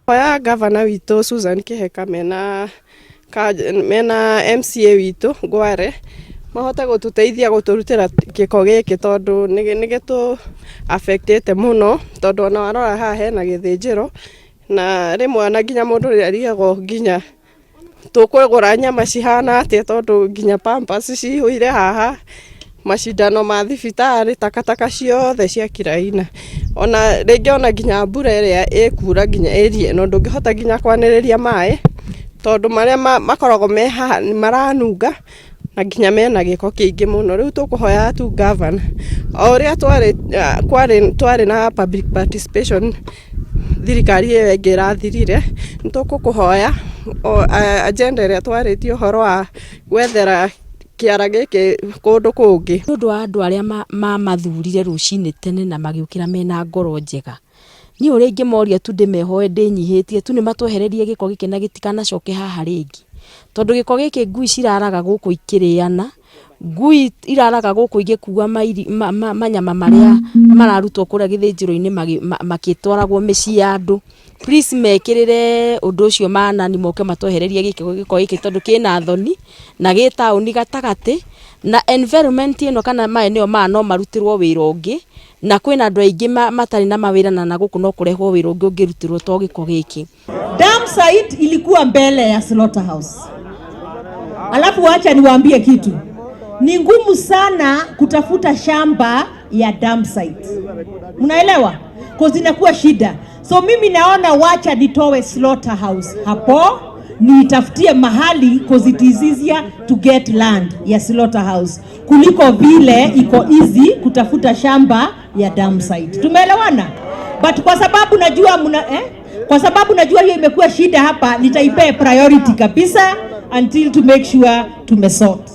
Hoya gavana witũ Susan Kihika mena MCA witũ Ngware mahote gũtũteithia gũtũrutĩra gĩko gĩkĩ tondũ nĩ gĩtũ affectĩte mũno, tondũ ona warora haha hena gĩthĩnjĩro na rĩmwe ona nginya mũndũ nĩ arigagwo nginya tũkũgũra nyama cihana atĩa, tondũ nginya pampers cihũire haha, macindano ma thibitarĩ, takataka ciothe cia kila aina. Ona rĩngĩ ona nginya mbura ĩrĩa ĩkura nginya area ĩno ndũngĩhota nginya kwanĩrĩria maĩ, tondũ marĩa makoragwo me haha nĩ maranunga na nginya mena gĩko kĩingĩ mũno. Rĩu tũkũhoya tu gavana, o ũrĩa twarĩ na public participation thirikari ĩyo ĩngĩ ĩrathirire, nĩ tũgũkũhoya agenda ĩrĩa twarĩtie ũhoro wa gwethera kĩara gĩkĩ kũndũ kũngĩ. Nĩ ũndũ wa andũ arĩa mamathurire rũcinĩ tene na magĩũkĩra mena ngoro njega, niĩ ũrĩa ingĩmoria tu ndĩmehoe ndĩnyihĩtie tu nĩ matwehererie gĩko gĩkĩ na gĩtikanacoke haha rĩngĩ, tondũ gĩko gĩkĩ ngui ciraraga gũkũ ikĩrĩana, ngui iraraga gũkũ igĩkua manyama marĩa mararutwo kũrĩa gĩthĩnjĩro-inĩ makĩtwaragwo mĩciĩ ya andũ. Please mekĩrĩre ũndũ ũcio manani moke matwehererie gĩko gĩkĩ tondũ kĩna thoni na gĩ taũni gatagatĩ, na environment ĩno kana maeneo maya no marutĩrwo wĩra ũngĩ, na kwĩna andũ aingĩ matarĩ na mawĩra na gũkũ no kũrehwo wĩra ũngĩ ũngĩrutĩrwo to gĩko gĩkĩ. Dump site ilikuwa mbele ya slaughterhouse. Alafu wacha niwaambie kitu. Ni ngumu sana kutafuta shamba ya dump site. Mnaelewa? 'Cause inakuwa shida. So mimi naona wacha nitoe slaughterhouse hapo, nitafutie mahali, 'cause it is easier to get land ya slaughterhouse kuliko vile iko easy kutafuta shamba ya dump site. Tumeelewana? But kwa sababu najua mna, eh? Kwa sababu najua hiyo imekuwa shida hapa, nitaipea priority kabisa until to make sure tumesort.